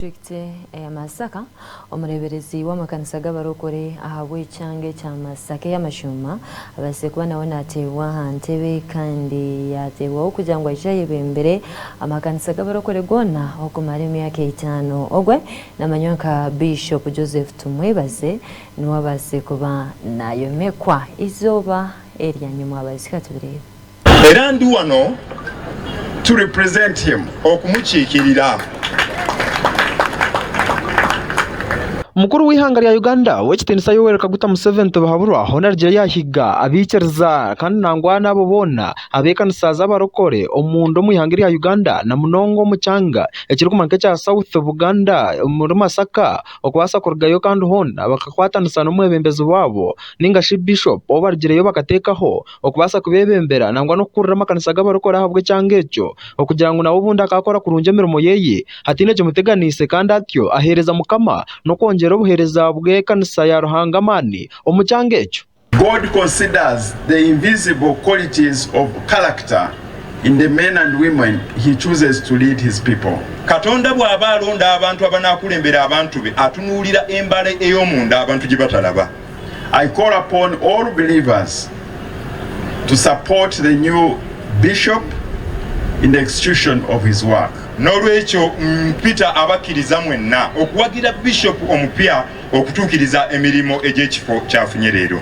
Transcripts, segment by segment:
Disiturikiti eya Masaka, Omureeberezi w'amakanisa g'abarokore ahabw'ekyanga ekya Masaka ey'amashuuma abaasize kuba nawe naateebwa aha ntebe kandi yaateebwaho kugira ngu aije ayebembere amakanisa g'abarokore goona okumara emyaka etaano. Ogwe namanywa nka Bishop Joseph Tumwebaze niwe abaasize kuba naayomekwa eizooba erya nyomwabazyo. Ka tubireebe. Era ndi wano to represent him, okumukiikirira. Mukuru w'eihanga rya Uganda Ow'ekitiinisa Yoweri Kaguta Museveni Tibuhaburwa hoona arugire yaahiga abaikiriza kandi nangwa n'abo boona ab'ekanisa z'abarokore omunda omu ihanga erya Uganda na munonga omu kyanga ekirikumanywa nk'ekya South Buganda omuri Masaka okubaasa kurugayo kandi hoona bakakwatanisa n'omwebembezi waabo ninga shi Bishop ou barugireyo bakateekaho okubaasa kubeebembera nangwa n'okukurira amakanisa g'abarikukora ahabw'ekyanga ekyo, okugira ngu nawe obundi akaakora kurungi emirimo ye hataine ekimuteganiise kandi atyo aheereza Mukama n'okwongyera obuheereza bw'ekanisa ya Ruhanga amaani omu kyanga ekyo. God considers the invisible qualities of character in the men and women he chooses to lead his people. Katonda bw'aba alonda abantu abanaakulembera abantu be, atunuulira embala ey'omunda abantu gye batalaba. I call upon all believers to support the new bishop in the execution of his work. N'olwekyo mpita abakkiriza mwenna okuwagira Bishop omupya okutuukiriza emirimo egy'ekifo ky'afunye leero.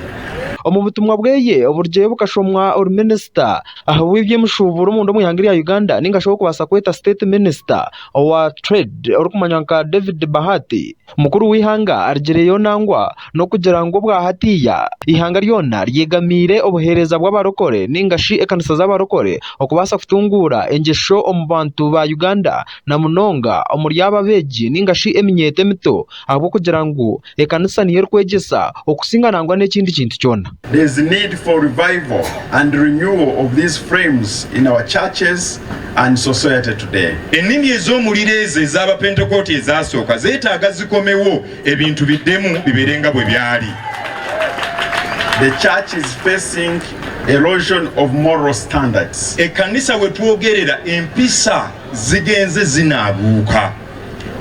Omu butumwa bweye oburugyeyo bukashomwa ori minisita ahabw'eby'emishuuburo omunda omu ihanga erya Uganda ninga shi ow'okubaasa kweta state minister owa trade orikumanywa nka David Bahati, Mukuru w'eihanga arugireyo nangwa n'okugira ngu obwa hatiiya eihanga ryona ryegamiire obuheereza bw'abarokore ninga shi ekanisa z'abarokore okubaasa kutunguura engyesho omu bantu ba Uganda na munonga omuri abo abeegi ninga shi eminyeeto emito ahabw'okugira ngu ekanisa niyo erikwegyesa okusinga nangwa n'ekindi kintu kyona. There is need for revival and renewal of these flames in our churches and society today. Ennimi ez'omuliro ezo ez'Abapentekooti ezaasooka zeetaaga zikomewo, ebintu biddemu bibeere nga bwe byali. The church is facing erosion of moral standards. Ekkanisa we twogerera empisa zigenze zinaabuuka.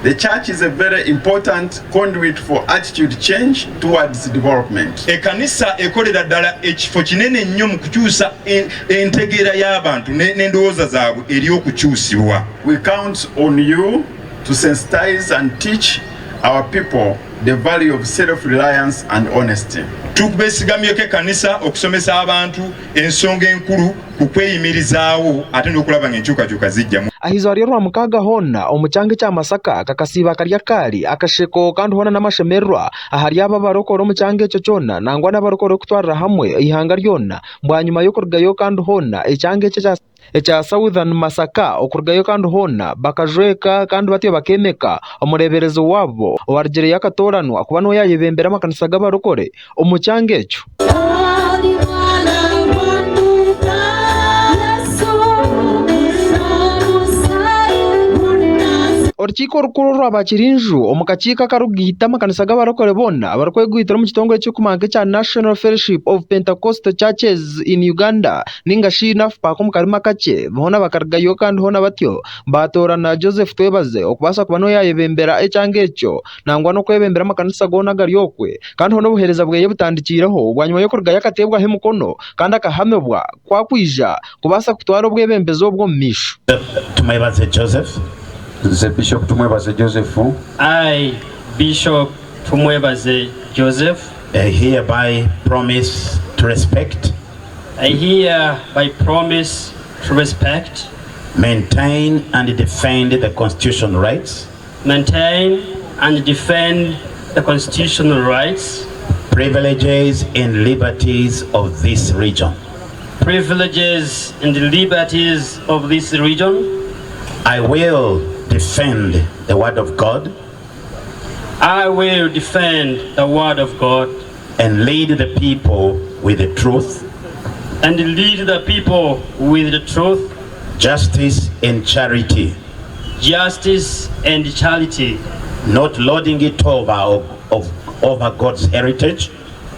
The church is a very important conduit for attitude change towards development. Ekanisa ekolera ddala ekifo kinene nnyo mu kukyusa entegeera y'abantu n'endowooza zaabwe eri okukyusibwa. We count on you to sensitize and teach our people the value of self-reliance and honesty. Tubesigamyeko ekanisa okusomesa abantu ensonga enkulu ku kweyimirizaawo ate n'okulaba ng'enkyukakyuka zijja mu. Aha izooba ry'Orwamukaaga hoona omu kyanga ekya Masaka kakasiiba kari akaari, akasheko kandi hoona n'amashemererwa ahari abo abarikukora omu kyanga ekyo kyona nangwa n'abarikukora okutwarira hamwe eihanga ryona bwanyima y'okurugayo kandi hoona ekyanga ekyo ekya Southern Masaka okurugayo kandi hoona bakajweka kandi batyo bakeemeka omureeberezi waabo owarugireyo akatooranwa kuba niwe yaayebembera amakanisa g'abarokore omu kyanga ekyo. Orukiiko orukuru orwa Bakirinju omu kakiiko akarikugaita amakanisa g'abarokore boona abarikwegwitira omu kitongore ekirikumanywa nk'ekya National Fellowship of Pentecostal Churches in Uganda ninga shi NAFPAC omu karimi akakye boona bakarugayo kandi hoona batyo baatoorana Joseph Twebaze okubaasa kuba niwe yaayebembera ekyanga ekyo nangwa n'okwebembera amakanisa goona agari okwe kandi hoona obuheereza bweye butandikiireho bwanyima y'okurugayo akateebwaho emikono kandi akahamibwa ku akwija kubaasa kutwara obwebembezi obwo omu maisho. Tumwebaze Joseph. Nze Bishop Tumwebaze Joseph. I, Bishop Tumwebaze Joseph. I hereby promise to respect. I hereby promise to respect. Maintain and defend the constitutional rights. Maintain and defend the constitutional rights. Privileges and liberties of this region. Privileges and liberties of this region. I will defend the word of God. I will defend the word of God. And lead the people with the truth. And lead the people with the truth. Justice and charity. Justice and charity. Not lording it over of, over God's heritage.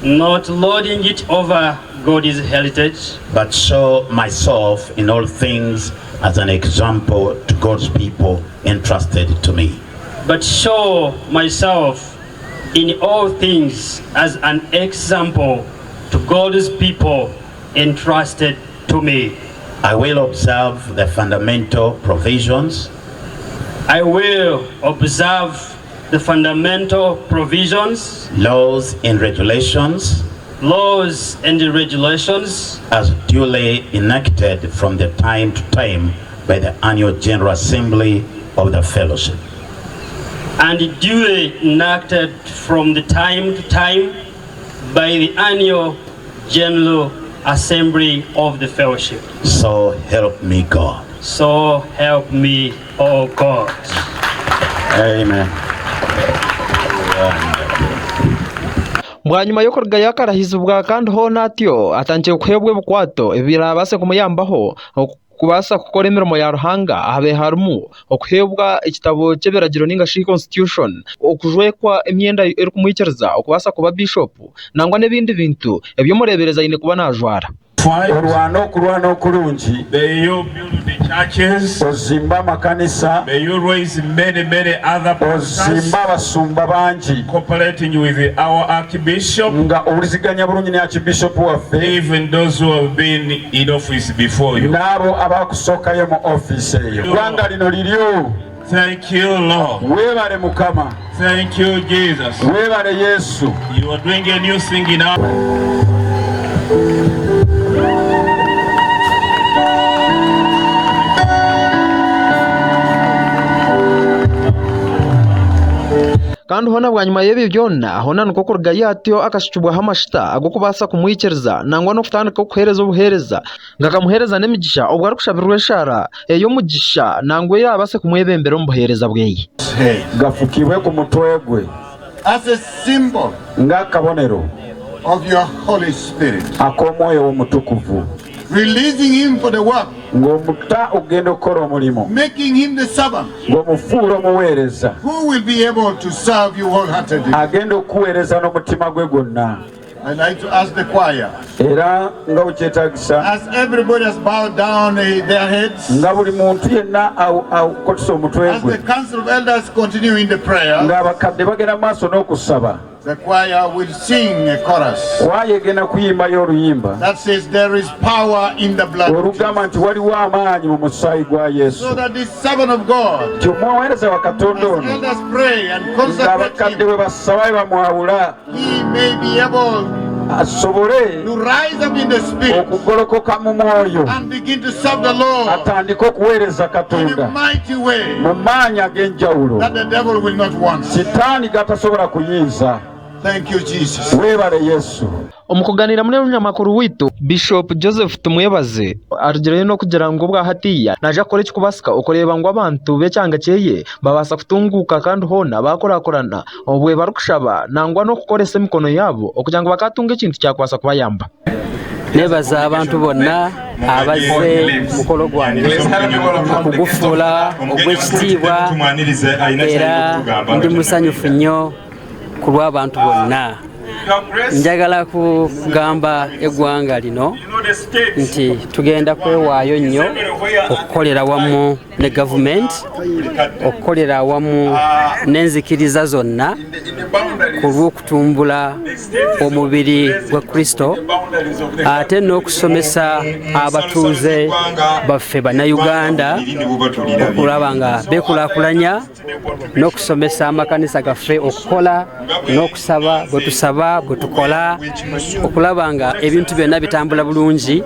Not lording it over God's heritage. But show myself in all things as an example to God's people entrusted to me. but show myself in all things as an example to God's people entrusted to me. I will observe the fundamental provisions. I will observe the fundamental provisions, laws and regulations, laws and regulations, as duly enacted from the time to time by the annual General Assembly of the Fellowship. And duly enacted from the time to time by the annual General Assembly of the Fellowship. So help me God. So help me, O God. Amen. Bwanyima y'okurugayo akarahizibwa kandi hoona atyo atandikire kuheebwa ebikwato ebiraabaase kumuyambaho kubaasa kukora emirimo ya Ruhanga habe harimu okuheebwa ekitabo ky'ebiragiro ninga shi constitution, okujwekwa emyenda erikumwikiriza okubaasa kuba bishopu nangwa n'ebindi bintu ebi omureeberezi aine kuba naajwara. Orwane okurwana okurungi, ozimbe amakanisa, ozimbe abasumba bangi, nga ohuriziganya burungi ni Archbishop waffe, n'abo abakusookayo mu ofiisi eyo. Eggwanga lino liryo. Webale Mukama. Webale Yesu. Kandi hoona bwanyima y'ebyo byona, hoona nikwo kurugayo atyo akashukibwaho amajuta ag'okubaasa kumwikiriza nangwa n'okutandika okuheereza obuheereza, Gakamuheereza n'emigisha obwo arikushabirwa eshaara ey'omugisha nangwa eraabaase kumwebembera omu buheereza bweye. Gafukibwe ku mutwe gwe. As a symbol. Ng'akabonero. Of your Holy Spirit. Ak'Omwoyo Omutukuvu. Releasing him for the work. Ng'omuta okugenda okukora omurimo. Making him the servant. Ng'omufuura omuweereza. Who will be able to serve you wholeheartedly. Agenda okukuweereza n'omutima gwe gwonna. I'd like to ask the choir. Era nga bwe kyetaagisa. As everybody has bowed down eh, their heads. Nga buli muntu yenna akotese omutwe As gwe. the council of elders continue in the prayer. Ng'abakadde bagenda mu maaso n'okusaba. The choir will sing a chorus. Kwaya egenda kuyimbayo oluyimba. That says there is power in the blood. Olugamba nti waliwo amaanyi mu musaayi gwa Yesu. So that this servant of God. Nti omuweereza wa Katonda As ono. elders pray and consecrate Ng'abakadde him. bwe basaba bwe bamwawula. He may be able asobole to rise up in the spirit okugolokoka mu mwoyo and begin to serve the Lord atandike okuweereza in a Katonda mighty way mu maanyi ag'enjawulo that the devil will not want. Sitaani gatasobola kuyinza. Thank you, Jesus. Weebale Yesu. Omu kugaaniiramu n'omunyamakuru waitu, Bishop Joseph Tumwebaze arugireyo n'okugira ngu obwa hatiiya naija kukora ekirikubaasika okureeba ngu abantu b'ekyanga kyeye babaasa kutunguuka kandi hoona baakurakurana obwe barikushaba nangwa n'okukoresa emikono yaabo okugira ngu bakaatunga ekintu kyakubaasa kubayamba. Nebaza abantu bonna abazze ku mukolo gwange okugufuula ogw'ekitiibwa era ndi musanyufu nnyo ku lw'abantu bonna. Njagala kugamba eggwanga lino nti tugenda kwewaayo nnyo okukolera wamu ne gavumenti, okukolera awamu n'enzikiriza zonna ku lw'okutumbula omubiri gwa Kristo ate n'okusomesa abatuuze baffe Bannayuganda okulaba nga beekulaakulanya n'okusomesa amakanisa gaffe okukola n'okusaba bwe tusaba bwe tukola okulaba nga ebintu byonna bitambula bulungi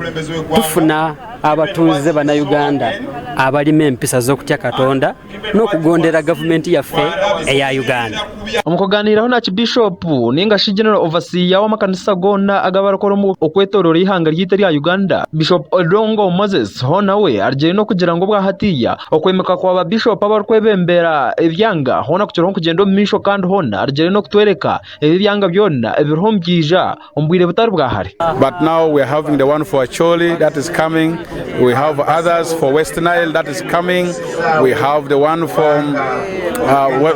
tufuna abatuuze bannayuganda abalima empisa z'okutya Katonda n'okugondera gavumenti yaffe eya Uganda. Omu kugaaniiraho na Archbishop ninga shi General Overseer w'amakanisa goona agabarikukora okwetooroora eihanga ryaitu erya Uganda, Bishop Odongo Moses hoona we arugire n'okugira ngu obwahatiiya okwemeka kwa ba Bishop abarikwebembera ebyanga hoona kukiriho nikugyenda omu maisho kandi hoona arugire n'okutworeka ebi ebyanga byona ebiriho nibyija omu bwire butari bwa hare. But now we are having the one for Acholi that is coming. We have others for West Nile that is coming. We have the one from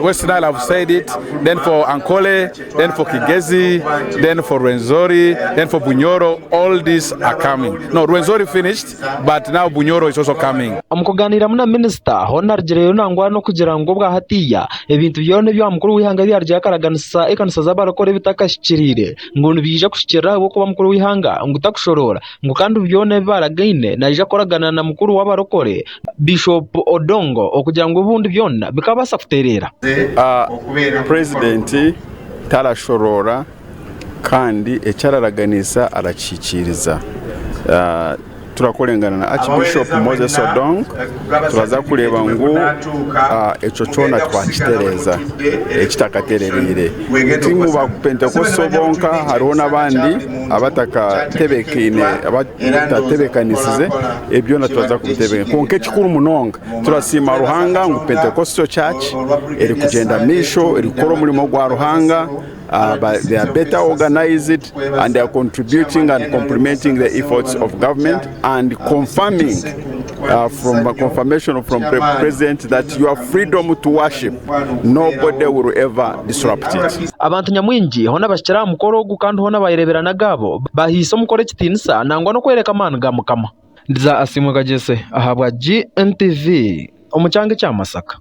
West Nile, I've said it, then for Ankole, then for Kigezi, then for Rwenzori, then for Bunyoro. All these are coming. No, Rwenzori finished, but now Bunyoro is also coming. Omu kugaaniiramu na minisita, hoona arugireyo nangwa n'okugira ngu obwa hatiiya ebintu byona ebi mukuru w'eihanga ebi yarugireyo akaraganisa ekanisa z'abarokore ebitakahikiriire ngu nibiija kuhikiirira ahabw'okuba mukuru w'eihanga ngu takushoroora ngu kandi byona ebi baragaine naija kukoragana na mukuru w'abarokore Bishop Odongo okugira ngu obundi byona bikabaasa kutereera. Purezidenti tarashoroora kandi eki araraganisa arakihikiiriza. Turakorengana na Archbishop Moses Odong turaza kureeba ngu ekyo kyona twakitereeza ekitakaterereire. Ti ngu ba Pentekosto bonka hariho n'abandi abatakatebekaine abatatebekanisize ebyo byona turaza kubitebekana. Kwonka ekikuru munonga turasiima Ruhanga ngu Pentecostal Church erikugyenda maisho erikukora omurimo gwa Ruhanga. They are better organized and they are contributing and complementing the efforts of government and confirming from a confirmation from the president that your freedom to worship nobody will ever disrupt it. Abantu nyamwingi hoona bahikire aha mukoro ogu kandi hoona bayereebera n'agaabo bahaisa omukoro ekitiinisa nangwa n'okworeka amaani ga Mukama. Ndiza Asiimwe Kagyese ahabwa GNTV omu kyanga ekya Masaka.